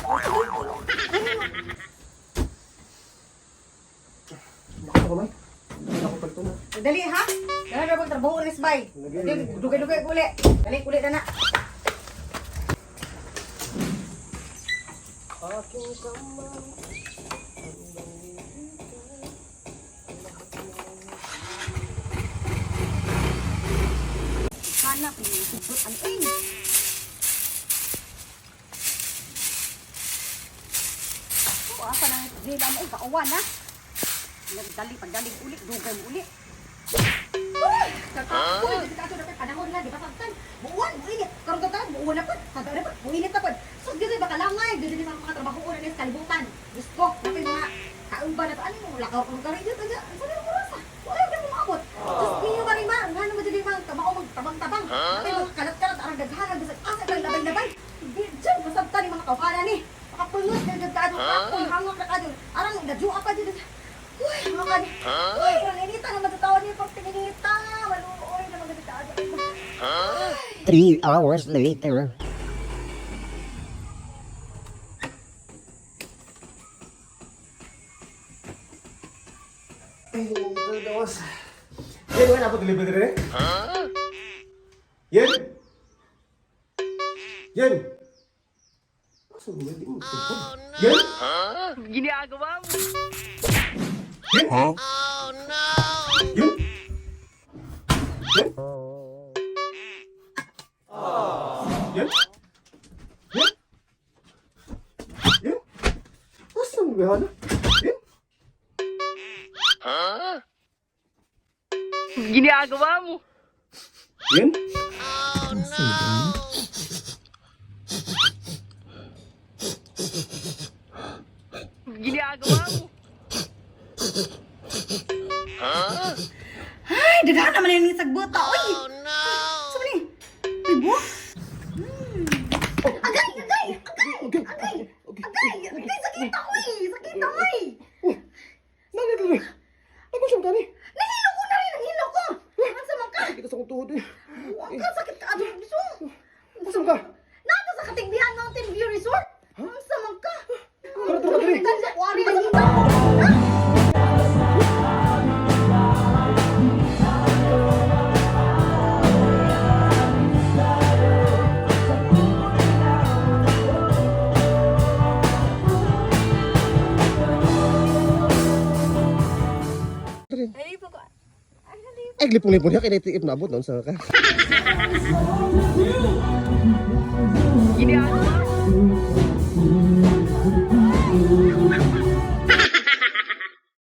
Ako kamay. Ako pagto na. Dali ha. Dali na pag trabaho ulit bay. Dugay-dugay uli. Dali uli na na. Aking kamay. Sana pinisugot ang ay. Oh, asa na nila mo ay kauwan ha. Nagdali pagdaling uli, dugay mo uli. Uy! Kakapoy, di ka dapat panahon na, di ba sagtan? Buwan, buinit. Karon ka taon, buwan na pud. Kada na pud, buinit na pud. So dili ba kalangay, dili sa mga trabaho na sa kalibutan. Diyos ko, napay mga kaumba na to. Ano mo lakaw kong kari dito dyan. Sa mo oras ah. Wala ka mo maabot. Diyos niyo ba rin ma? Nga naman dili ma, kamao magtabang-tabang. Napay mga kalat-kalat arang daghanan bisag asa kang labay-labay. Di dyan masabtan ni mga kawhana ni. Makapungot na dyan kaadto. Kapoy hangak na kaadto. Arang nadju'a pa dyan. Uy, mga kani. Uy, parang inita naman sa tawon niyo. Pag tinginita. Maluoy naman sa tawon. 3 hours later. Ay, gawas. Yan, wala ako deliver dire. Yan! Yan! Asa mo hindi mo tungkol? Yan! Ginagawa mo. Yan! Oh no! Yan! Yan! Yan! Yan! Yan! Asa mo ba Yan! Ginagawa mo. Yan! Ginagawa mo. Ay, daghan naman yung sagbuta. Uy! Oh, no! Sa ni? Uy, buwak. Agay! Agay! Agay! Agay! Agay! Agay! Sakita, uy! Sakita, uy! Nani dili? Ako siyang kani. Nahilo ko na rin! Nahilo ko! Asa man ka? Kita sa akong tuhod eh. Buwak ka! Sakit ka! Adong gusto! Asa man ka? Nasa sa Katigbihan Mountain View Resort? Asa man ka? Tara, tara, dali. Tara, kuwari na dito! Ha? Ay, lipong-lipong niya, kaya natiip na abot noon sa ka. Ginagawa mo.